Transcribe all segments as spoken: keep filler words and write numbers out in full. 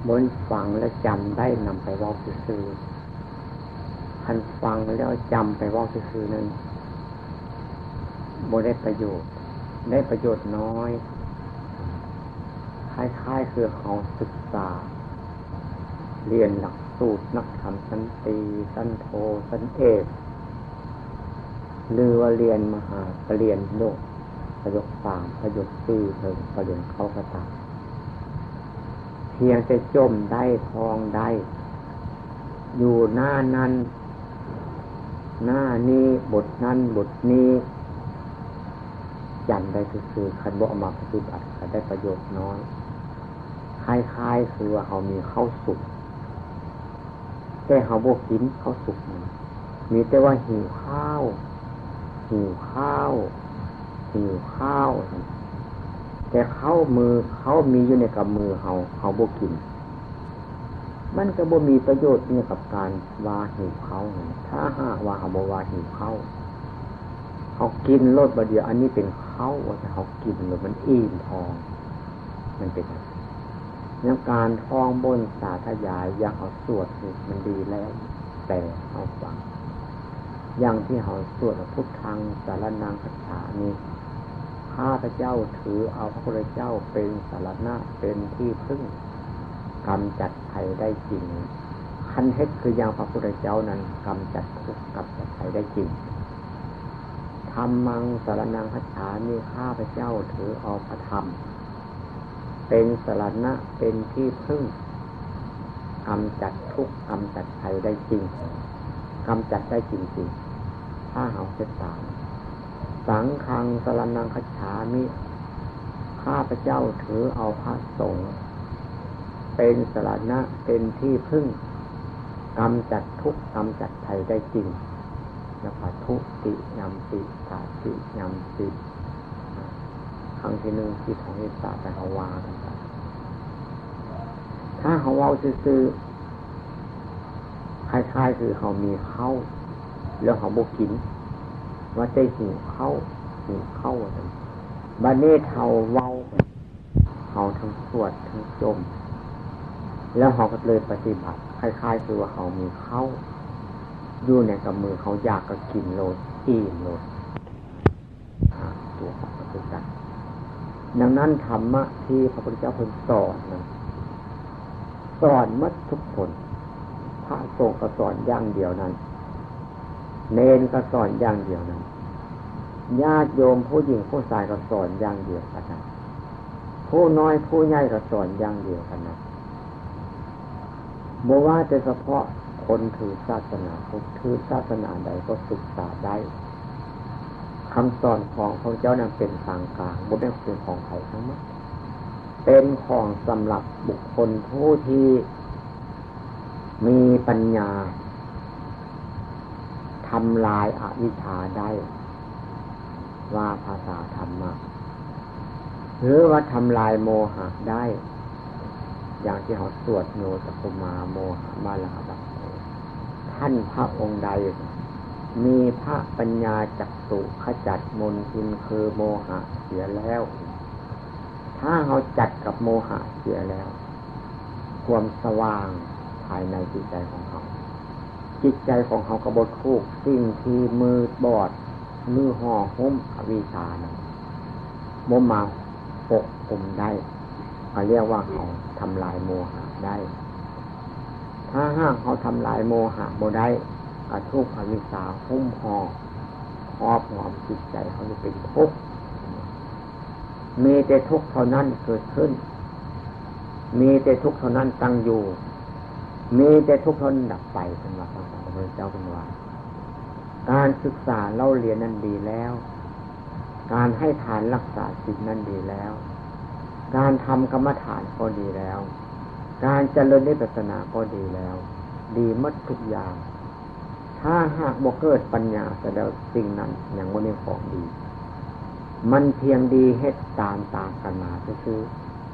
บนฟังและจำได้นำไปเว้าซื่อๆ คันฟังแล้วจำไปเว้าซื่อๆ นั้นบ่ได้ประโยชน์ ได้ประโยชน์น้อย คล้ายๆ คือเฮาศึกษา เรียนหลักสูตรนักธรรมชั้นตรี ชั้นโท ชั้นเอก หรือว่าเรียนมหาปริญญา ประโยคสาม ประโยคสี่ เถิงปริญญาเขาก็ตาม เพียงแต่จมได้ ท่องได้ อยู่หน้านั้น หน้านี้ บทนั้น บทนี้ จำได้ซื่อๆ คันบ่เอามาปฏิบัติก็ได้ประโยชน์น้อย คล้ายๆ คือว่าเฮามีข้าวสุก แต่เฮาบ่กินข้าวสุกนั้น มีแต่ว่าหิวข้าว หิวข้าว หิวข้าว แต่ข้าวมือ ข้าวมีอยู่ในกำมือเฮา เฮาบ่กิน มันก็บ่มีประโยชน์อิหยังกับการว่าหิวข้าวนั้น ถ้าหากว่าเฮาบ่ว่าหิวข้าว เฮากินโลดบาดเดียว อันนี้เป็นข้าว ว่าแต่เฮากินแล้วมันอิ่มท้อง มันเป็นจั่งซี้ ในการท่องบนสาธยาย อย่างเฮาสวดนี่มันดีแล้ว แต่เฮาฟัง อย่างที่เฮาสวดว่า พุทธังสรณังคัจฉามิ ข้าพเจ้าถือเอาพระพุทธเจ้าเป็นสรณะ เป็นที่พึ่ง กำจัดภัยได้จริง คันเฮ็ดคืออย่างพระพุทธเจ้านั้น กำจัดทุกข์ กำจัดภัยได้จริง ธัมมังสรณังคัจฉามิ ข้าพเจ้าถือเอาพระธรรม เป็นสรณะ เป็นที่พึ่ง กำจัดทุกข์ กำจัดภัยได้จริง กำจัดได้จริงๆ ถ้าเฮาเฮ็ดตาม สังฆังสรณังคัจฉามิ ข้าพเจ้าถือเอาพระสงฆ์ เป็นสรณะ เป็นที่พึ่ง กำจัดทุกข์ กำจัดภัยได้จริง แล้วก็ทุติยัมปิ ตติยัมปิ ครั้งที่หนึ่ง ที่สอง ที่สาม แต่เฮาว่ากันไป ถ้าเฮาเว้าซื่อๆ คล้ายๆ คือเฮามีข้าว แล้วเฮาบ่กิน ว่าแต่หิวข้าว หิวข้าว ว่าซั่น บัดนี้เฮาเว้า เฮาทั้งสวดทั้งจม แล้วเฮาก็เลยปฏิบัติ คล้ายๆ คือว่าเฮามีข้าว อยู่ในกำมือ เฮาอยากก็กินโลด อิ่มโลด อ่า ตัวของพระพุทธเจ้า ดังนั้นธรรมะที่พระพุทธเจ้าเพิ่นสอนนั้น สอนหมดทุกคน พระสงฆ์ก็สอนอย่างเดียวนั้น เณรก็สอนอย่างเดียวนั้น ญาติโยมผู้หญิงผู้ชายก็สอนอย่างเดียวกันนั้น ผู้น้อยผู้ใหญ่ก็สอนอย่างเดียวกันนั้น บ่ว่าแต่เฉพาะคนถือศาสนาพุทธ ถือศาสนาใดก็ศึกษาได้ คำสอนของพระเจ้านั้นเป็นทางกลาง บ่แม่นเป็นของใครทั้งหมด เป็นของสำหรับบุคคลผู้ที่มีปัญญา ทำลายอวิชชาได้ ว่าภาษาธรรมะ หรือว่าทำลายโมหะได้ อย่างที่เฮาสวด โย จักขุมา โมหะวาราหะปัสโส ท่านพระองค์ใด มีพระปัญญาจักษุขจัดมลทินคือโมหะเสียแล้ว ถ้าเฮาจัดกับโมหะเสียแล้ว ความสว่างภายในจิตใจของเฮา จิตใจของเฮาก็บ่ถูกสิ่งที่มืดบอด หรือห่อหุ้มอวิชชานั้น บ่มาปกคลุมได้ ก็เรียกว่าเฮาทำลายโมหะได้ ถ้าหากเฮาทำลายโมหะบ่ได้ ก็ถูกอวิชชาหุ้มห่อ ครอบงำจิตใจเฮาอยู่เป็นทุกข์ มีแต่ทุกข์เท่านั้นเกิดขึ้น มีแต่ทุกข์เท่านั้นตั้งอยู่ มีแต่ทุกข์เท่านั้นดับไป เพิ่นว่า ฟังของพระพุทธเจ้าเพิ่นว่า การศึกษาเล่าเรียนนั้นดีแล้ว การให้ทานรักษาศีลนั้นดีแล้ว การทำกรรมฐานก็ดีแล้ว การเจริญวิปัสสนาก็ดีแล้ว ดีหมดทุกอย่าง ถ้าหากบ่เกิดปัญญาเสียแล้ว สิ่งนั้นยังบ่ได้ของดี มันเพียงดีเฮ็ดตามตามกันมาซื่อ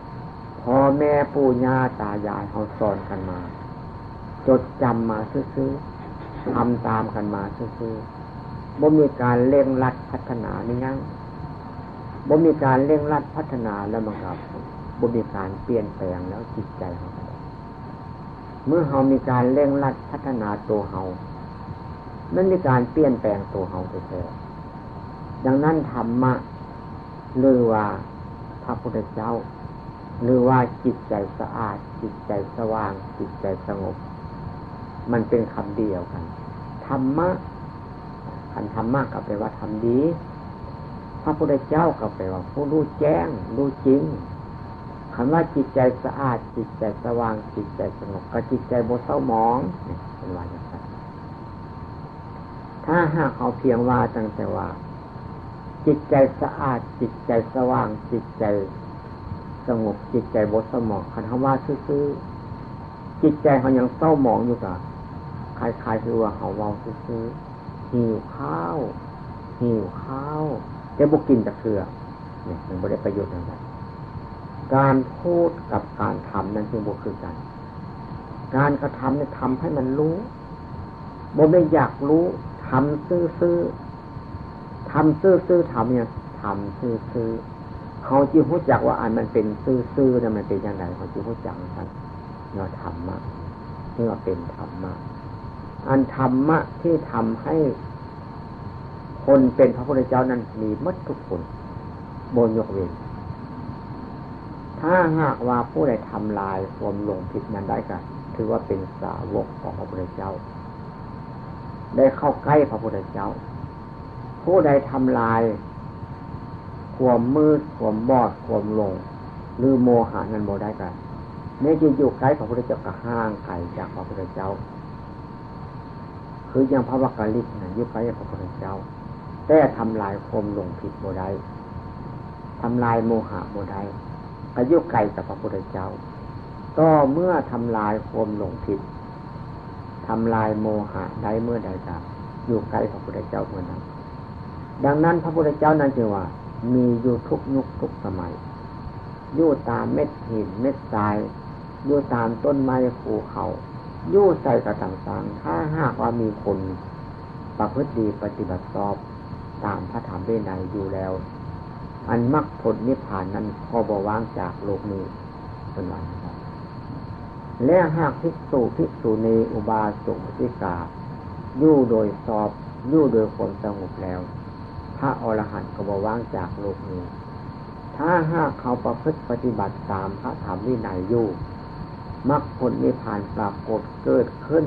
ๆ พ่อแม่ปู่ย่าตายายเฮาสอนกันมา จดจำมาซื่อๆ ทำตามกันมาซื่อๆ บ่มีการเร่งรัดพัฒนาในหยัง บ่มีการเร่งรัดพัฒนาแล้วมันก็บ่มีการเปลี่ยนแปลงแล้วจิตใจเฮาก็ได้ เมื่อเฮามีการเร่งรัดพัฒนาตัวเฮา มันมีการเปลี่ยนแปลงตัวเฮาแท้ๆ ดังนั้นธรรมะ หรือว่าพระพุทธเจ้า หรือว่าจิตใจสะอาด จิตใจสว่าง จิตใจสงบ มันเป็นคำเดียวกัน ธรรมะ คันธรรมะก็แปลว่าธรรมดี พระพุทธเจ้าก็แปลว่าผู้รู้แจ้ง รู้จริง คำว่าจิตใจสะอาด จิตใจสว่าง จิตใจสงบ กับจิตใจบ่เศร้าหมอง เนี่ย เป็นว่าอย่างนั้น ถ้าหากเอาเพียงว่าตั้งแต่ว่า จิตใจสะอาด จิตใจสว่าง จิตใจสงบ จิตใจบ่เศร้าหมอง คันเฮาว่าซื่อๆ จิตใจเฮายังเศร้าหมองอยู่ ก็คล้ายๆ คือว่าเฮาเว้าซื่อๆ หิวข้าว หิวข้าว แต่บ่กินจักเทื่อ เนี่ย มันบ่ได้ประโยชน์หยัง การพูดกับการทำนั้นจึงบ่คือกัน การกระทำเนี่ยทำให้มันรู้ บ่แม่นอยากรู้ ทำซื่อๆ ทำซื่อๆ ทำเนี่ย ทำซื่อๆ เฮาจึงรู้จักว่าอันมันเป็นซื่อๆ น่ะมันเป็นจั่งใด เฮาจึงรู้จักมัน เรียกว่าธรรมะ เรียกว่าเป็นธรรมะ อันธรรมะที่ทำให้คนเป็นพระพุทธเจ้านั้นมีหมดทุกคน บ่ยกเว้น ถ้าหากว่าผู้ใดทำลายความหลงผิดนั้นได้ก็ถือว่าเป็นสาวกของพระพุทธเจ้า ได้เข้าใกล้พระพุทธเจ้า ผู้ใดทำลายความมืด ความบอด ความหลง หรือโมหะนั้นบ่ได้ก็ แม้จะอยู่ใกล้พระพุทธเจ้าก็ห่างไกลจากพระพุทธเจ้า คืออย่างพระวักกะลิกนะ อยู่ใกล้พระพุทธเจ้า แต่ทำลายความหลงผิดบ่ได้ ทำลายโมหะบ่ได้ ก็อยู่ไกลจากพระพุทธเจ้า ต่อเมื่อทำลายความหลงผิด ทำลายโมหะได้เมื่อใดก็อยู่ใกล้พระพุทธเจ้าเมื่อนั้น ดังนั้นพระพุทธเจ้านั้นจึงว่ามีอยู่ทุกยุคทุกสมัย อยู่ตามเม็ดหินเม็ดทราย อยู่ตามต้นไม้ภูเขา อยู่ใสก็ตามสร้าง ถ้าหากว่ามีคนประพฤติดีปฏิบัติชอบตามพระธรรมวินัยอยู่แล้ว อันมรรคผลนิพพานนั้นก็บ่ว่างจากโลกนี้ เป็นว่าอย่างนั้น และหากภิกษุภิกษุณีอุบาสกอุบาสิกา อยู่โดยชอบ อยู่โดยความสงบแล้ว พระอรหันต์ก็บ่ว่างจากโลกนี้ ถ้าหากเขาประพฤติปฏิบัติตามพระธรรมวินัยอยู่ มรรคผลนิพพานปรากฏเกิดขึ้น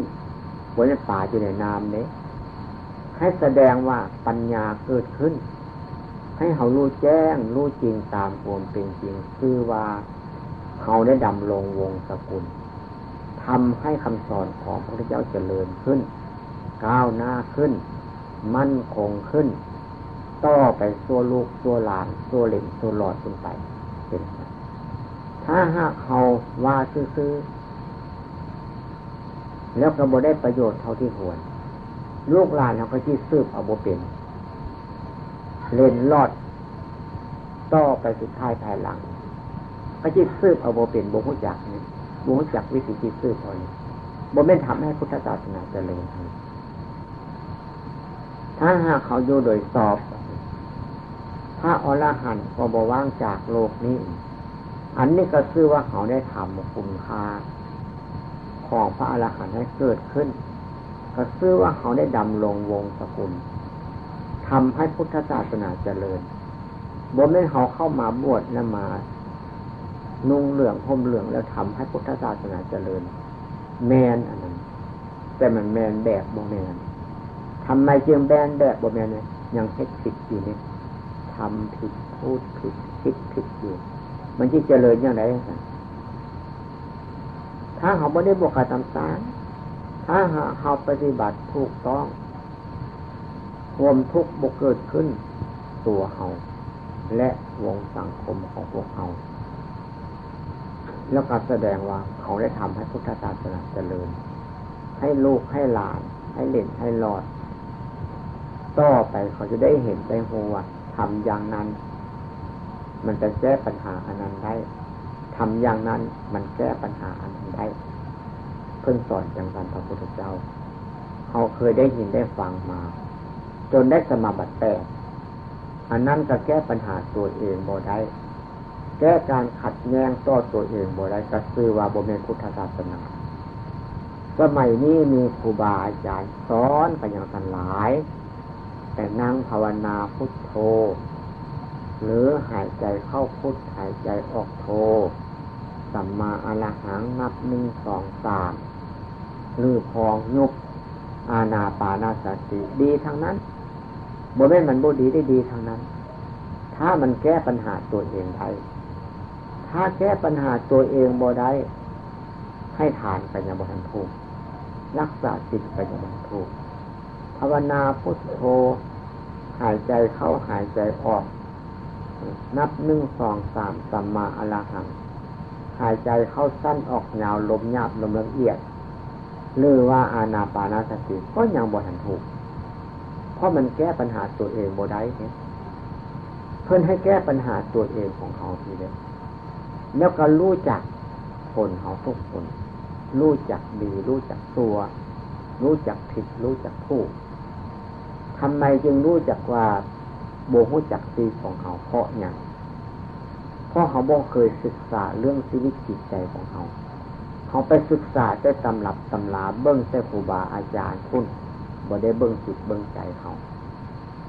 บ่ได้ปาอยู่ในน้ำเด้ ให้แสดงว่าปัญญาเกิดขึ้น ให้เขารู้แจ้งรู้จริงตามความเป็นจริง คือว่าเขาได้ดำรงวงศ์สกุล ทำให้คำสอนของพระพุทธเจ้าเจริญขึ้น ก้าวหน้าขึ้น มั่นคงขึ้น ต่อไปชั่วลูกชั่วหลานชั่วเหลนชั่วหลอดขึ้นไป เป็น ถ้าหากเขาว่าซื่อๆ แล้วก็บ่ได้ประโยชน์เท่าที่ควร ลูกหลานเขาก็สิสืบเอาบ่เป็น เล่นลอด ต่อไปสุดท้ายภายหลัง ก็สิสืบเอาบ่เป็น บ่รู้จักนี่ บ่รู้จักวิธีสิสืบเอานี่ บ่แม่นทำให้พุทธศาสนาเจริญ ถ้าหากเขาอยู่โดยชอบ พระอรหันต์ก็บ่ว่างจากโลกนี้ อันนี้ก็ชื่อว่าเขาได้ทำคุณค่าของพระอรหันต์ให้เกิดขึ้น ก็ชื่อว่าเขาได้ดำรงวงศ์สกุล ทำให้พุทธศาสนาเจริญ บ่แม่นเขาเข้ามาบวชแล้วมานุ่งเหลืองห่มเหลืองแล้วทำให้พุทธศาสนาเจริญ แม่นอันนั้น แต่มันแม่นแบบบ่แม่น ทำไมจึงแม่นแบบบ่แม่นเนี่ย ยังเฮ็ดผิดอยู่เนี่ย ทำผิด พูดผิด คิดผิดอยู่ มันจะเจริญอย่างไร ถ้าเขาบ่ได้บวกกับตำสาร ถ้าหากเขาปฏิบัติถูกต้อง ความทุกข์บ่เกิดขึ้นตัวเขา และวงสังคมของพวกเขา แล้วก็แสดงว่าเขาได้ทำให้พุทธศาสนาเจริญ ให้ลูกให้หลาน ให้เหลนให้หลอด ต่อไปเขาจะได้เห็นได้รู้ว่าทำอย่างนั้น มันจะแก้ปัญหาอันนั้นได้ ทำอย่างนั้นมันแก้ปัญหาอันนั้นได้ เพิ่นสอนจังซั่นพระพุทธเจ้า เขาเคยได้ยินได้ฟังมา จนได้สมาบัติแปด อันนั้นก็แก้ปัญหาตัวเองบ่ได้ แก้การขัดแย้งต่อตัวเองบ่ได้ ก็ชื่อว่าบ่แม่นพุทธศาสนา สมัยนี้มีครูบาอาจารย์สอนกันอย่างทั้งหลาย แต่นั่งภาวนาพุทโธ หรือหายใจเข้าพุทหายใจออกโธ สัมมาอรหังนับหนึ่งสองสาม หรือพองยุบ อานาปานสติ ดีทั้งนั้น บ่แม่นมันบ่ดีได้ดีทั้งนั้น ถ้ามันแก้ปัญหาตัวเองได้ ถ้าแก้ปัญหาตัวเองบ่ได้ ให้ทานก็ยังบ่ทันถูก รักษาศีลก็ยังบ่ทันถูก ภาวนาพุทโธ หายใจเข้าหายใจออก นับหนึ่งสองสาม สัมมาอรหัง หายใจเข้าสั้นออกยาว ลมหยาบลมละเอียด หรือว่าอานาปานสติก็ยังบ่ทันถูก เพราะมันแก้ปัญหาตัวเองบ่ได้เนี่ย เพิ่นให้แก้ปัญหาตัวเองของเขาทีเดียว แล้วก็รู้จักคนเขาทุกคน รู้จักดีรู้จักชั่ว รู้จักผิดรู้จักถูก ทำไมจึงรู้จักว่าบ่รู้จักชีวิตของเขา เพราะหยัง เพราะเขาบ่เคยศึกษาเรื่องชีวิตจิตใจของเขา เขาไปศึกษาแต่ตำรับตำรา เบิ่งแต่ครูบาอาจารย์พุ้น บ่ได้เบิ่งจิตเบิ่งใจเขา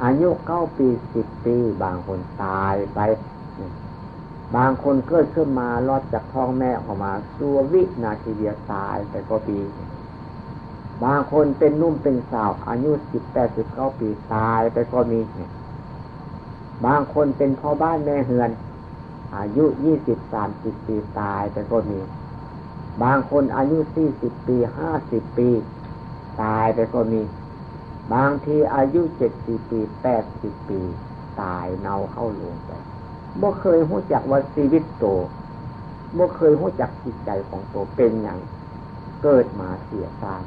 อายุเก้าปี สิบปี บางคนตายไป บางคนเกิดขึ้นมารอดจากท้องแม่ออกมา ชั่ววินาทีเดียวตายไปก็มี บางคนเป็นหนุ่มเป็นสาว อายุสิบแปด สิบเก้าปี ตายไปก็มี บางคนเป็นพ่อบ้านแม่เฮือน อายุยี่สิบ สามสิบปี ตายไปก็มี บางคนอายุสี่สิบปี ห้าสิบปี ตายไปก็มี บางทีอายุเจ็ดสิบปี แปดสิบปี ตายเน่าเข้าโลงไป บ่เคยรู้จักว่าชีวิตโต บ่เคยรู้จักจิตใจของโตเป็นหยัง เกิดมาเสียชาติ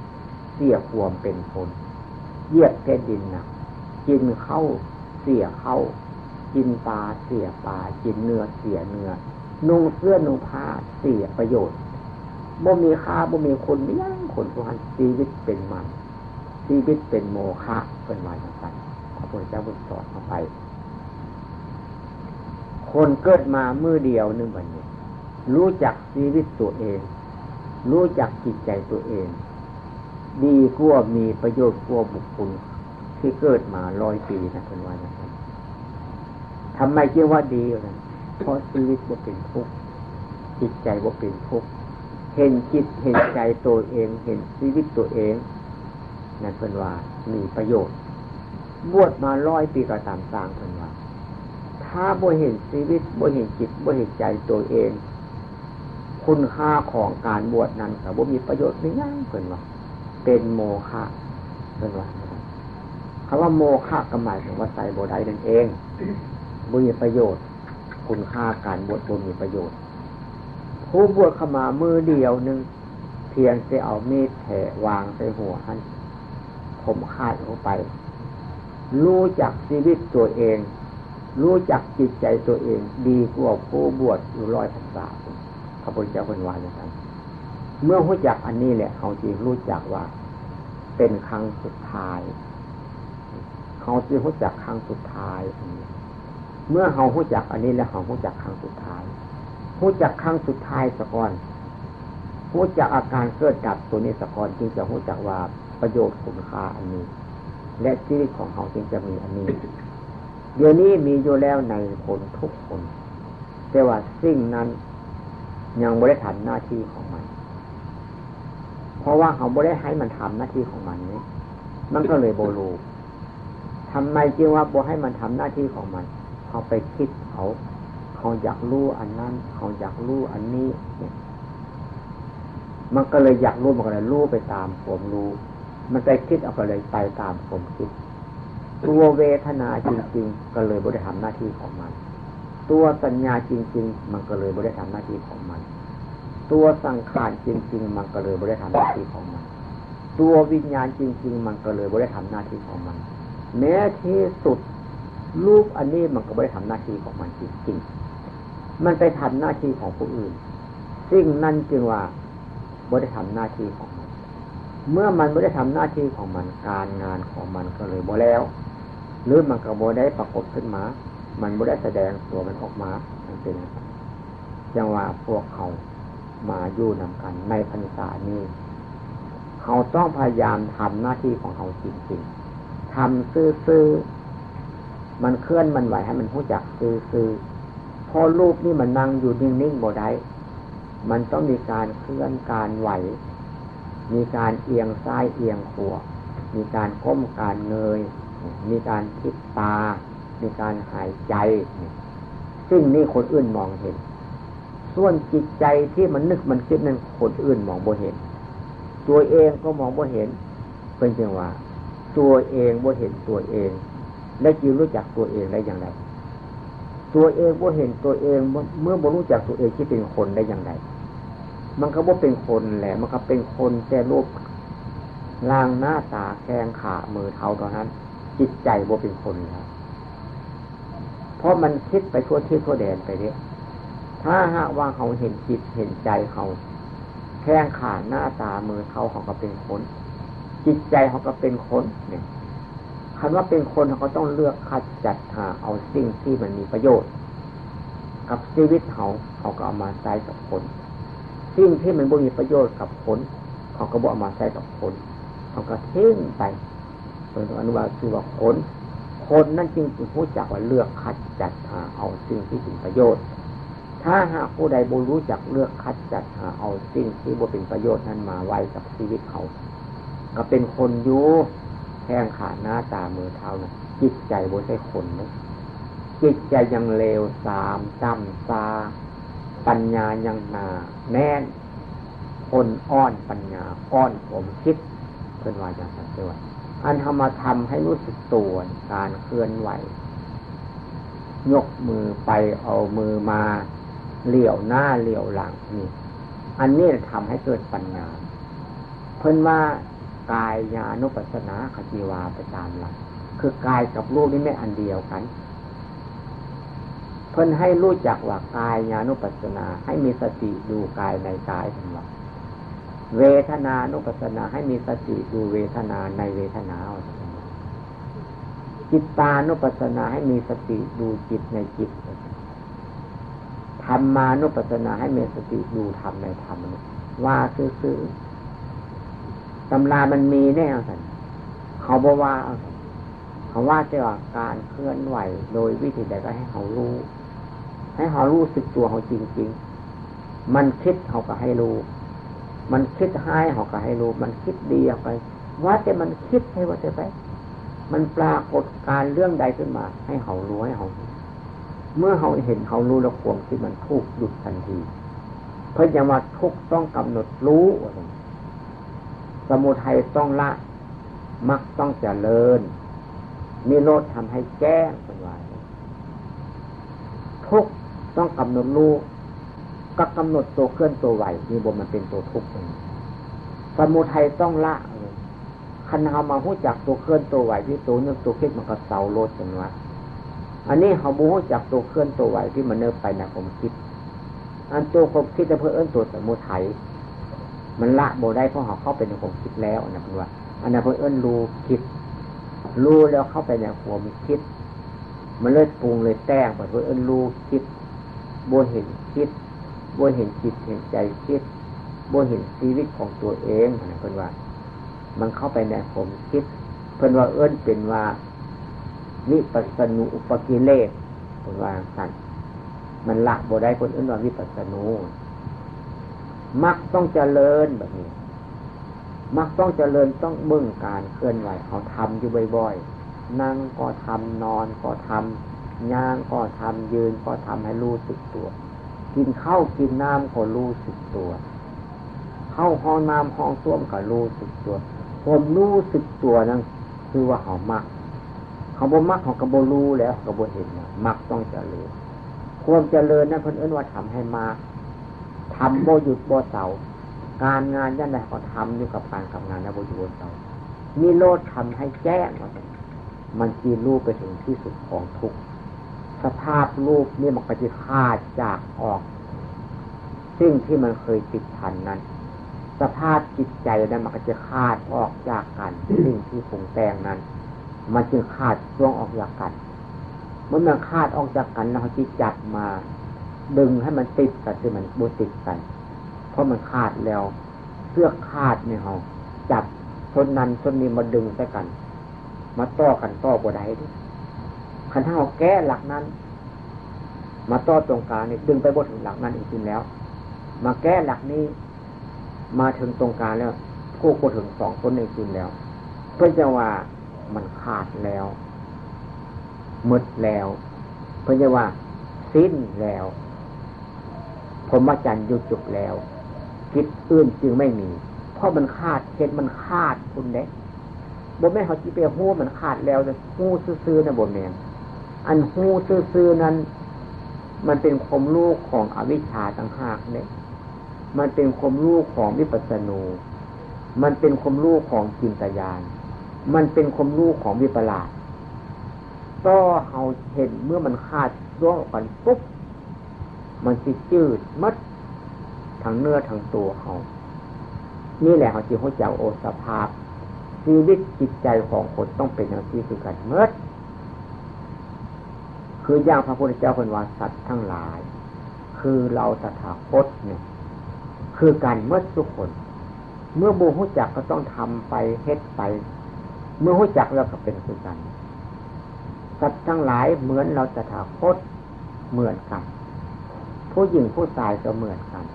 เสียความเป็นคน เหยียบแผ่นดินหนัก กินข้าวเสียข้าว กินปลาเสียปลา กินเนื้อเสียเนื้อ นุ่งเสื้อนุ่งผ้าเสียประโยชน์ บ่มีค่า บ่มีคุณ มีหยังคนผู้นั้น ชีวิตเป็นมัน ชีวิตเป็นโมฆะ เพิ่นว่าจังซั่น พระพุทธเจ้าเพิ่นสอนเอาไป คนเกิดมามื้อเดียวหนึ่งบัดนี้ รู้จักชีวิตตัวเอง รู้จักจิตใจตัวเอง ดีกว่ามีประโยชน์กว่าบุคคลที่เกิดมาร้อยปีนะ เพิ่นว่าจังซั่น ทำไมจึงว่าดีนะ เพราะชีวิตบ่เป็นทุกข์ จิตใจบ่เป็นทุกข์ เห็นจิตเห็นใจตัวเอง เห็นชีวิตตัวเอง นั่นเพิ่นว่ามีประโยชน์ บวชมาร้อยปีก็ตามสร้าง เพิ่นว่า ถ้าบ่เห็นชีวิต บ่เห็นจิต บ่เห็นใจตัวเอง คุณค่าของการบวชนั้นก็บ่มีประโยชน์อิหยัง เพิ่นว่า เป็นโมฆะ เพิ่นว่า คำว่าโมฆะก็หมายถึงว่าใช้บ่ได้นั่นเอง บ่มีประโยชน์ คุณค่าการบวชบ่มีประโยชน์ ผู้บวชเข้ามามื้อเดียวหนึ่ง เพียงแต่เอามีดแทะวางใส่หัวหั่น ผมขาดออกไป รู้จักชีวิตตัวเอง รู้จักจิตใจตัวเอง ดีกว่าผู้บวชอยู่ร้อยพรรษา พระพุทธเจ้าเพิ่นว่าอย่างนั้น เมื่อรู้จักอันนี้แหละ เขาจึงรู้จักว่าเป็นครั้งสุดท้าย เขาจึงรู้จักครั้งสุดท้าย เมื่อเขารู้จักอันนี้แล้ว เขารู้จักครั้งสุดท้าย รู้จักครั้งสุดท้ายซะก่อน รู้จักอาการเกิดดับตัวนี้ซะก่อน จึงจะรู้จักว่าประโยชน์คุณค่าอันนี้ และชีวิตของเขาจึงจะมีอันนี้ เดี๋ยวนี้มีอยู่แล้วในคนทุกคน แต่ว่าสิ่งนั้นยังบ่ได้ทำหน้าที่ของมัน เพราะว่าเขาบ่ได้ให้มันทำหน้าที่ของมันนี่ มันก็เลยบ่รู้ ทำไมจึงว่าบ่ให้มันทำหน้าที่ของมัน เขาไปคิดเอา เขาอยากรู้อันนั้น เขาอยากรู้อันนี้เนี่ย มันก็เลยอยากรู้ มันก็เลยรู้ไปตามความรู้ มันไปคิดเอา ก็เลยไปตามความคิด ตัวเวทนาจริงๆ ก็เลยบ่ได้ทำหน้าที่ของมัน ตัวสัญญาจริงๆ มันก็เลยบ่ได้ทำหน้าที่ของมัน ตัวสังขารจริงๆ มันก็เลยบ่ได้ทำหน้าที่ของมัน ตัววิญญาณจริงๆ มันก็เลยบ่ได้ทำหน้าที่ของมัน แม้ที่สุด รูปอันนี้มันก็บ่ได้ทำหน้าที่ของมันจริงๆ มันไปทำหน้าที่ของผู้อื่น สิ่งนั้นจึงว่าบ่ได้ทำหน้าที่ของมัน เมื่อมันบ่ได้ทำหน้าที่ของมัน การงานของมันก็เลยบ่แล้ว หรือมันก็บ่ได้ปรากฏขึ้นมา มันบ่ได้แสดงตัวมันออกมา มันเป็นอย่างนั้น จังว่าพวกเขามาอยู่นำกันในพรรษานี้ เขาต้องพยายามทำหน้าที่ของเขาจริงๆ ทำซื่อๆ มันเคลื่อนมันไหวให้มันรู้จักซื่อๆ เพราะรูปนี่มันนั่งอยู่นิ่งๆ บ่ได้ มันต้องมีการเคลื่อนการไหว มีการเอียงซ้ายเอียงขวา มีการก้มการเงย มีการพลิกตา มีการหายใจ สิ่งนี้คนอื่นมองเห็น ส่วนจิตใจที่มันนึกมันคิดนั้นคนอื่นมองบ่เห็น ตัวเองก็มองบ่เห็น เป็นจังว่า ตัวเองบ่เห็นตัวเอง และจะรู้จักตัวเองได้อย่างไร ตัวเองบ่เห็นตัวเอง เมื่อบ่รู้จักตัวเองที่เป็นคนได้อย่างไร มันก็บ่เป็นคนแหละ มันก็เป็นคนแต่รูปร่างหน้าตาแข้งขามือเท้าเท่านั้น จิตใจบ่เป็นคนแล้ว เพราะมันคิดไปทั่วทิศทั่วแดนไปเด้ ถ้าหากว่าเขาเห็นจิตเห็นใจเขา แข้งขาหน้าตามือเท้าเขาก็เป็นคน จิตใจเขาก็เป็นคนเนี่ย คันว่าเป็นคนเขาก็ต้องเลือกคัดจัดหาเอาสิ่งที่มันมีประโยชน์ กับชีวิตเขา เขาก็เอามาใช้กับคน สิ่งที่มันบ่มีประโยชน์กับคน เขาก็บ่เอามาใช้กับคน เขาก็ทิ้งไป เป็นอันว่าชื่อว่าคน คนนั่นจึงรู้จักว่าเลือกคัดจัดหาเอาสิ่งที่เป็นประโยชน์ ถ้าหากผู้ใดบ่รู้จักเลือกคัดจัดหาเอาสิ่งที่บ่เป็นประโยชน์นั้นมาไว้กับชีวิตเขา ก็เป็นคนอยู่แข้งขาหน้าตามือเท้านะ จิตใจบ่ใช่คนนะ จิตใจยังเลวทรามต่ำซา ปัญญายังหนาแน่น คนอ่อนปัญญา อ่อนความคิด เพิ่นว่าจังซั่นเด้อ อันเฮามาทำให้รู้สึกตัว การเคลื่อนไหว ยกมือไปเอามือมา เหลียวหน้าเหลียวหลังนี่ อันนี้ทำให้เกิดปัญญา เพิ่นว่ากายานุปัสสนา ขจีวาไปตามหลัก คือกายกับรูปนี่แม่นอันเดียวกัน เพิ่นให้รู้จักว่ากายานุปัสสนา ให้มีสติดูกายในกาย เพิ่นว่า เวทนานุปัสสนา ให้มีสติดูเวทนาในเวทนา เพิ่นว่า จิตตานุปัสสนา ให้มีสติดูจิตในจิต ธรรมานุปัสสนา ให้มีสติดูธรรมในธรรม ว่าซื่อๆ ตำรามันมีแน่เอาซั่น เขาบ่ว่าเอาซั่น เขาว่าแต่ว่าการเคลื่อนไหวโดยวิธีใดก็ให้เขารู้ ให้เขารู้สึกตัวเขาจริงๆ มันคิดเขาก็ให้รู้ มันคิดร้ายเขาก็ให้รู้ มันคิดดีเขาก็ให้ ว่าแต่มันคิดให้ว่าแต่ไป มันปรากฏการณ์เรื่องใดขึ้นมา ให้เขารู้ ให้เขาเห็น เมื่อเขาเห็นเขารู้แล้วความคิดมันถูกหยุดทันที เพิ่นยังว่าทุกข์ต้องกำหนดรู้ว่าซั่น สมุทัยต้องละ มรรคต้องเจริญ นิโรธทำให้แจ้ง เพิ่นว่า ทุกข์ต้องกำหนดรู้ ก็กำหนดตัวเคลื่อนตัวไหว นี่บ่มันเป็นตัวทุกข์เอง สมุทัยต้องละ คันเฮามารู้จักตัวเคลื่อนตัวไหวที่ตัวนึกตัวคิดมันก็เซาโลด เพิ่นว่า อันนี้เฮาบ่รู้จักตัวเคลื่อนตัวไหวที่มันนึกไปในความคิด อันตัวความคิดน่ะเพิ่นเอิ้นตัวสมุทัย มันละบ่ได้เพราะเฮาเข้าไปในความคิดแล้วนะ เพิ่นว่า อันนั้นเพิ่นเอิ้นรู้คิด รู้แล้วเข้าไปในความคิด มันเลยปรุงเลยแต่งไป เพิ่นเอิ้นรู้คิด บ่เห็นคิด บ่เห็นจิตเห็นใจคิด บ่เห็นชีวิตของตัวเองนะ เพิ่นว่า มันเข้าไปในความคิด เพิ่นว่าเอิ้นเป็นว่า วิปัสสนูปกิเลส เพิ่นว่าซั่น มันละบ่ได้ เพิ่นเอิ้นว่าวิปัสสนู มรรคต้องเจริญแบบนี้ มรรคต้องเจริญต้องเบิ่งการเคลื่อนไหว เขาทำอยู่บ่อยๆ นั่งก็ทำ นอนก็ทำ ย่างก็ทำ ยืนก็ทำ ให้รู้สึกตัว กินข้าวกินน้ำก็รู้สึกตัว เข้าห้องน้ำห้องส้วมก็รู้สึกตัว ความรู้สึกตัวนั้นคือว่าเขามัก เขาบ่มักเขาก็บ่รู้แล้ว เขาก็บ่เห็นแล้ว มรรคต้องเจริญ ความเจริญนั้นเพิ่นเอิ้นว่าทำให้มาก ทำบ่หยุดบ่เซา การงานอย่างใดเขาทำอยู่กับการกับงานนะ บ่หยุดบ่เซา นิโรธทำให้แจ้งว่าซั่น มันสิรู้ไปถึงที่สุดของทุกข์ สภาพรูปนี่มันก็จะขาดจากออก สิ่งที่มันเคยติดพันนั้น สภาพจิตใจนั้นมันก็จะขาดออกจากกัน สิ่งที่ปรุงแต่งนั้น มันจึงขาดช่วงออกจากกัน เมื่อมันขาดออกจากกันแล้วเขาจะจับมาดึงให้มันติดกัน ที่มันบ่ติดกัน เพราะมันขาดแล้ว เชือกขาดเนี่ยเขา จับส้นนั้นส้นนี้มาดึงใส่กัน มาต่อกันต่อบ่ได้เด้ คันเฮาแก้หลักนั้น มาต่อตรงกลางนี่ ดึงไปบ่ถึงหลักนั้นอีกทีแล้ว มาแก้หลักนี้ มาถึงตรงกลางแล้ว ผูกบ่ถึงสองต้นอีกทีแล้ว เพิ่นจะว่ามันขาดแล้ว หมดแล้ว เพิ่นจะว่าสิ้นแล้ว พรหมจรรย์อยู่จบแล้ว กิจอื่นจึงไม่มี เพราะมันขาด เหตุมันขาดพุ้นเด้ บ่แม่นเฮาสิไปฮู้มันขาดแล้ว ฮู้ซื่อๆนะ บ่แม่น อันฮู้ซื่อๆนั้น มันเป็นความรู้ของอวิชชาต่างหากเด้ มันเป็นความรู้ของวิปัสสนู มันเป็นความรู้ของจินตญาณ มันเป็นความรู้ของวิปลาส ต่อเฮาเห็นเมื่อมันขาดช่วงออกกันปุ๊บ มันสิจืดหมด ทั้งเนื้อทั้งตัวเฮา นี่แหละเฮาสิฮู้จัก โอ สภาพชีวิตจิตใจของคนต้องเป็นอย่างนี้คือกันหมด คืออย่างพระพุทธเจ้าเพิ่นว่า สัตว์ทั้งหลาย คือเราตถาคตเนี่ย คือกันหมดทุกคน เมื่อบ่ฮู้จักก็ต้องทำไป เฮ็ดไป เมื่อฮู้จักแล้วก็เป็นคือกัน สัตว์ทั้งหลายเหมือนเราตถาคตเหมือนกัน ผู้หญิงผู้ชายก็เหมือนกัน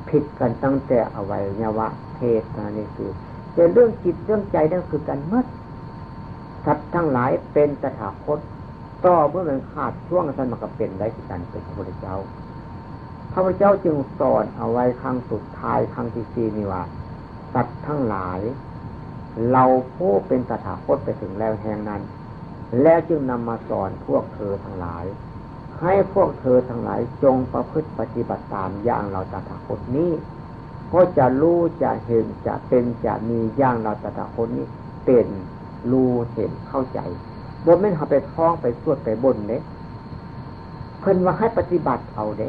ผิดกันตั้งแต่อวัยวะเพศเท่านั้นเอง คือแต่เรื่องจิตเรื่องใจนั่นคือกันหมด สัตว์ทั้งหลายเป็นตถาคต ต่อเมื่อมันขาดช่วง ท่านมันก็เป็นได้คือกัน เป็นพระพุทธเจ้า พระพุทธเจ้าจึงสอนเอาไว้ครั้งสุดท้าย ครั้งที่สี่นี่ว่า สัตว์ทั้งหลาย เราผู้เป็นตถาคตไปถึงแล้วแห่งนั้น แล้วจึงนำมาสอนพวกเธอทั้งหลาย ให้พวกเธอทั้งหลายจงประพฤติปฏิบัติตามอย่างเราตถาคตนี้ ก็จะรู้จะเห็นจะเป็นจะมีอย่างเราตถาคตนี้ เป็นรู้เห็นเข้าใจ บ่แม่นเฮาไปท่องไปสวดไปบนเด้ เพิ่นว่าให้ปฏิบัติเอาเด้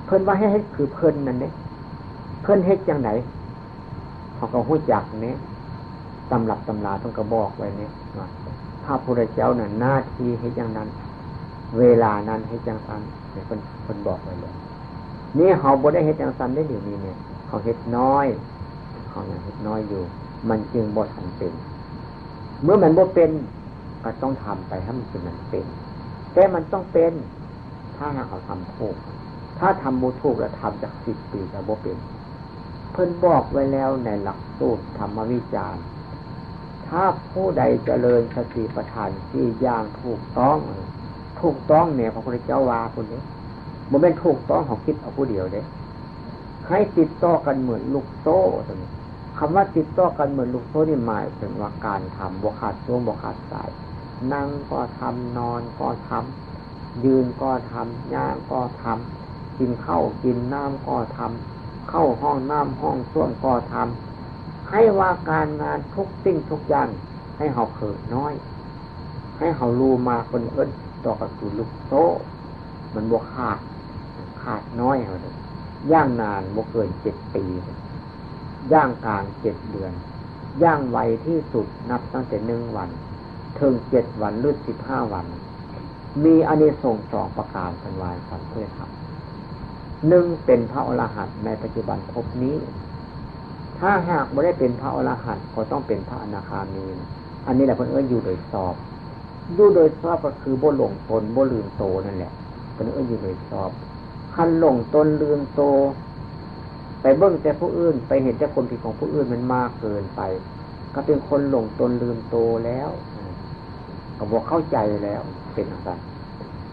เพิ่นว่าให้เฮ็ดคือเพิ่นนั่นเด้ เพิ่นเฮ็ดจั่งใด เฮาก็ฮู้จักเด้ ตำรับตำราเพิ่นก็บอกไว้เด้ ว่าพระพุทธเจ้าน่ะหน้าที่เฮ็ดอย่างนั้น เวลานั้นเฮ็ดจั่งซั้น เนี่ยเพิ่น เพิ่นบอกไว้เลย นี่เฮาบ่ได้เฮ็ดจั่งซั้นได้ เดี๋ยวนี้เนี่ย เฮาเฮ็ดน้อย เฮายังเฮ็ดน้อยอยู่ มันจึงบ่ทันเป็น เมื่อมันบ่เป็น ก็ต้องทำไปให้มันเป็น มันเป็น แต่มันต้องเป็น ถ้าหากเฮาทำถูก ถ้าทำบ่ถูกแล้วทำจักสิบปีก็บ่เป็น เพิ่นบอกไว้แล้วในหลักสูตรธรรมวิจารณ์ ถ้าผู้ใดเจริญสติปัฏฐานสี่อย่างถูกต้อง ถูกต้องเนี่ย พระพุทธเจ้าว่าพุ้นเด้ บ่แม่นถูกต้องเฮาคิดเอาผู้เดียวเด้ ให้ติดต่อกันเหมือนลูกโซ่ตัวนี้ คำว่าติดต่อกันเหมือนลูกโซ่นี่หมายถึงว่าการทำบ่ขาดช่วงบ่ขาดสาย นั่งก็ทำ นอนก็ทำ ยืนก็ทำ ย่างก็ทำ กินข้าวกินน้ำก็ทำ เข้าห้องน้ำห้องส้วมก็ทำ ให้ว่าการงานทุกสิ่งทุกอย่าง ให้เฮาเผลอน้อย ให้เฮารู้มาก เพิ่นเอิ้นต่อกันคือลูกโซ่ มันบ่ขาด ขาดน้อยเฮาเด้ อย่างนานบ่เกินเจ็ดปี อย่างกลางเจ็ดเดือน อย่างไวที่สุดนับตั้งแต่หนึ่งวัน ถึงเจ็ดวันหรือสิบห้าวัน มีอานิสงส์สองประการ เพิ่นว่า สอนเพื่อทำ หนึ่ง เป็นพระอรหันต์ในปัจจุบันภพนี้ ถ้าหากบ่ได้เป็นพระอรหันต์ก็ต้องเป็นพระอนาคามี อันนี้แหละเพิ่นเอิ้นอยู่โดยชอบ อยู่โดยชอบก็คือบ่หลงตน บ่ลืมโตนั่นแหละ เพิ่นเอิ้นอยู่โดยชอบ คันหลงตนลืมโต ไปเบิ่งแต่ผู้อื่น ไปเห็นแต่ความผิดของผู้อื่นมันมากเกินไป ก็เป็นคนหลงตนลืมโตแล้ว ก็บ่เข้าใจแล้ว เป็นจั่งซั้น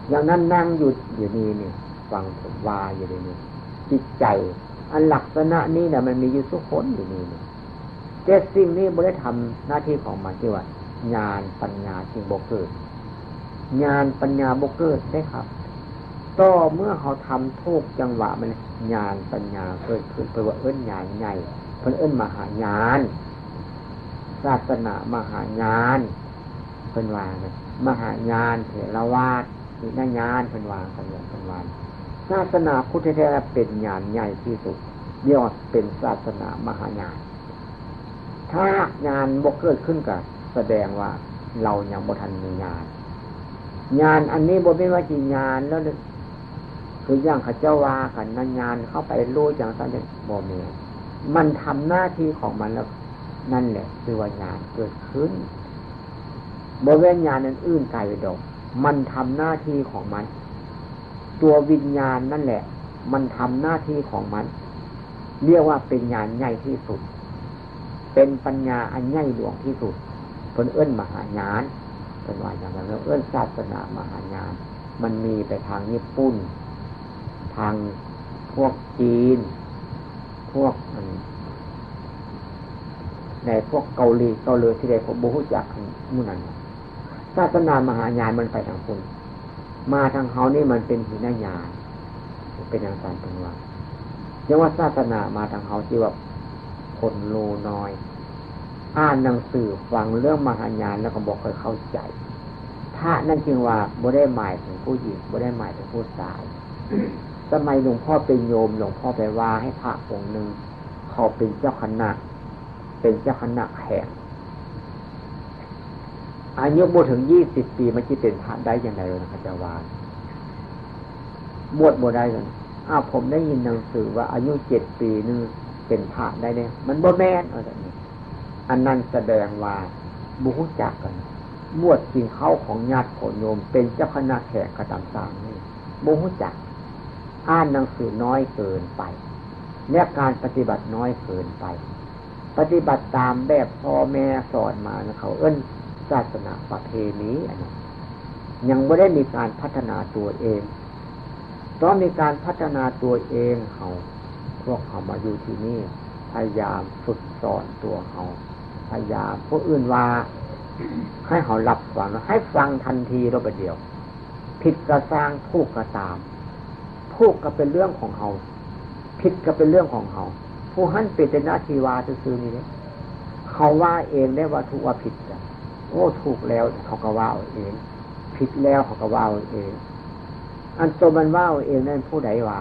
อย่างนั้นนั่งอยู่ อยู่นี่นี่ ฟังผมว่าอยู่นี่นี่ จิตใจ อันลักษณะนี้น่ะมันมีอยู่ทุกคนอยู่นี่นี่ แต่สิ่งนี้บ่ได้ทำหน้าที่ของมัน ที่ว่าญาณปัญญาจึงบ่เกิด ญาณปัญญาบ่เกิดเด้ครับ ต่อเมื่อเฮาทำถูกจังหวะมัน ญาณปัญญาเกิดขึ้น เพิ่นว่าเอิ้นญาณใหญ่ เพิ่นเอิ้นมหาญาณ ศาสนามหาญาณ เพิ่นว่า มหาญาณ เถรวาท นิยญาณ เพิ่นว่า เพิ่นว่า เพิ่นว่า ศาสนาพุทธแท้ๆ เป็นญาณใหญ่ที่สุด เรียกว่าเป็นศาสนามหาญาณ ถ้าหากญาณบ่เกิดขึ้นก็แสดงว่าเรายังบ่ทันมีญาณ ญาณอันนี้บ่แม่นว่าสิญาณแล้วเด้อ คืออย่างเขาเจ้าว่ากันนะ ญาณเข้าไปรู้จั่งซั้นเนี่ย บ่แม่น มันทำหน้าที่ของมันแล้ว นั่นแหละคือว่าญาณเกิดขึ้น บ่แม่นญาณอันอื่นไกลดอก มันทำหน้าที่ของมัน ตัววิญญาณนั่นแหละ มันทำหน้าที่ของมัน เรียกว่าเป็นญาณใหญ่ที่สุด เป็นปัญญาอันใหญ่หลวงที่สุด เพิ่นเอิ้นมหาญาณ เพิ่นว่าอย่างนั้น เอิ้นศาสนามหาญาณ มันมีไปทางญี่ปุ่น ทางพวกจีน พวกอัน ในพวกเกาหลี เกาหลีที่ใดผมบ่ฮู้จักหมู่นั้น ศาสนามหาญาณมันไปทางพุ้น มาทางเฮานี่มันเป็นหินญาณ เป็นอย่างนั้นเพิ่นว่า จั่งว่าศาสนามาทางเฮาที่ว่าคนรู้น้อย อ่านหนังสือฟังเรื่องมหาญาณแล้วก็บ่ค่อยเข้าใจ พระนั่นจึงว่าบ่ได้หมายถึงผู้หญิง บ่ได้หมายถึงผู้ชาย สมัยหลวงพ่อเป็นโยม หลวงพ่อไปว่าให้พระองค์หนึ่ง เขาเป็นเจ้าคณะ เป็นเจ้าคณะแขวง อายุบ่ถึงยี่สิบปี มันสิเป็นพระได้จั่งใด๋นะ เขาเจ้าว่า บวชบ่ได้เลย อ้าว ผมได้ยินหนังสือว่าอายุเจ็ดปีนึงเป็นพระได้เนี่ย มันบ่แม่น ว่าซั่นนี่ อันนั้นแสดงว่าบ่ฮู้จักกัน บวชกินข้าวของญาติโยม เป็นเจ้าคณะแขวงก็ตามสร้างนี่ บ่ฮู้จัก อ่านหนังสือน้อยเกินไป และการปฏิบัติน้อยเกินไป ปฏิบัติตามแบบพ่อแม่สอนมานะ เขาเอิ้นศาสนาประเพณี อันนี้ยังบ่ได้มีการพัฒนาตัวเอง ต้องมีการพัฒนาตัวเอง เขา พวกเขามาอยู่ที่นี่ พยายามฝึกสอนตัวเขา พยายาม ผู้อื่นว่าให้เขารับฟัง ให้ฟังทันทีแล้วบัดเดียว ผิดก็ซ่าง ถูกก็ตาม ถูกก็เป็นเรื่องของเขา ผิดก็เป็นเรื่องของเขา ผู้หั้นเป็นแต่หน้าที่ว่าซื่อๆนี่เด้ เขาว่าเองได้ว่าถูกว่าผิดกัน โอ้ ถูกแล้วเขาก็ว่าเอาเอง ผิดแล้วเขาก็ว่าเอาเอง อันตัวมันว่าเอาเองนั่นผู้ใดว่า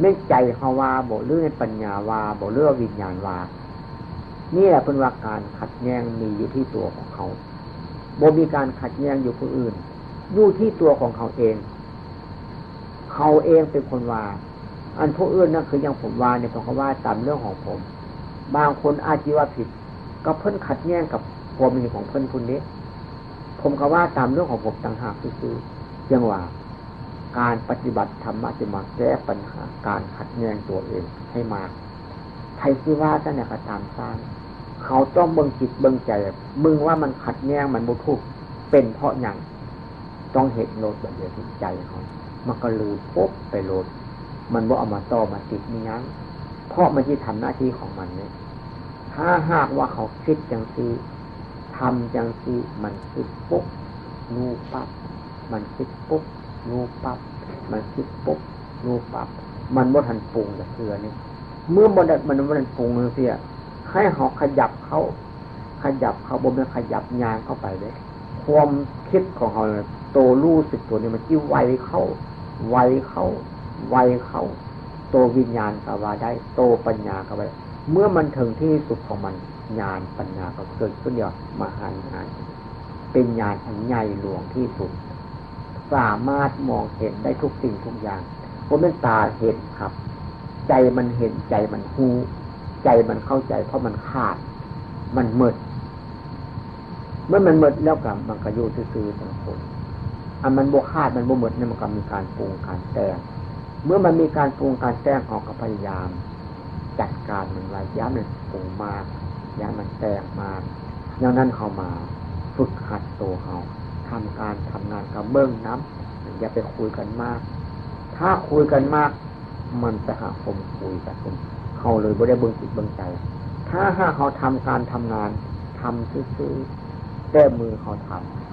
แม่นใจเขาว่าบ่ หรือแม่นปัญญาว่าบ่ หรือว่าวิญญาณว่า นี่แหละเพิ่นว่าการขัดแย้งมีอยู่ที่ตัวของเขา บ่มีการขัดแย้งอยู่ผู้อื่น อยู่ที่ตัวของเขาเอง เขาเองเป็นคนว่า อันผู้อื่นนั่นคืออย่างผมว่าเนี่ย ผมก็ว่าตามเรื่องของผม บางคนอาจจะว่าผิด ก็เพิ่นขัดแย้งกับความเห็นของเพิ่นพุ้นเด้ ผมก็ว่าตามเรื่องของผมต่างหากซื่อๆ จั่งว่า การปฏิบัติธรรมะจะมาแก้ปัญหาการขัดแย้งตัวเองให้มาก ใครสิว่าจั่งใด๋ก็ตามซ่าง เขาต้องเบิ่งจิตเบิ่งใจ มึงว่ามันขัดแย้ง มันบ่ถูก เป็นเพราะหยัง ต้องเห็นโลดบัดเดียวที่ใจเขา มันก็ลืมปุ๊บไปโลด มันบ่เอามาต่อมาติดมีหยัง เพราะมันสิทำหน้าที่ของมันเนี่ย ถ้าหากว่าเขาคิดจั่งซี้ ทำจั่งซี้ มันคิดปุ๊บ รู้ปั๊บ มันคิดปุ๊บ รู้ปั๊บ มันคิดปุ๊บ รู้ปั๊บ มันบ่ทันปรุงจักเทื่อนี่ เมื่อมัน มันบ่ทันปรุงจังซี้ ให้เขาขยับเข้า ขยับเข้า บ่แม่นขยับย่างเข้าไปเด้ ความคิดของเขาเนี่ย ตัวรู้สึกตัวนี้มันสิไวเข้า ไวเข้า ไวเข้า ตัววิญญาณก็ว่าได้ ตัวปัญญาก็ว่าได้ เมื่อมันถึงที่สุดของมัน ญาณปัญญาก็เกิดขึ้นเดียว มหาญาณ เป็นญาณอันใหญ่หลวงที่สุด สามารถมองเห็นได้ทุกสิ่งทุกอย่าง บ่แม่นตาเห็นครับ ใจมันเห็น ใจมันฮู้ ใจมันเข้าใจ เพราะมันขาด มันหมด เมื่อมันหมดแล้วก็มันก็อยู่ซื่อๆ จั่งคน อันมันบ่ขาด มันบ่หมดเนี่ย มันก็มีการปรุงการแต่ง เมื่อมันมีการปรุงการแต่ง เขาก็พยายามจัดการมันไว้ อย่ามันปรุงมาก อย่ามันแต่งมาก อย่างนั้นเขามาฝึกหัดตัวเขา ทำการทำงานก็เบิ่งนำ อย่าไปคุยกันมาก ถ้าคุยกันมาก มันจะหาคมคุยกัน เขาเลยบ่ได้เบิ่งจิตเบิ่งใจ ถ้าหากเขาทำการทำงาน ทำซื่อๆ แต่มือเขาทำ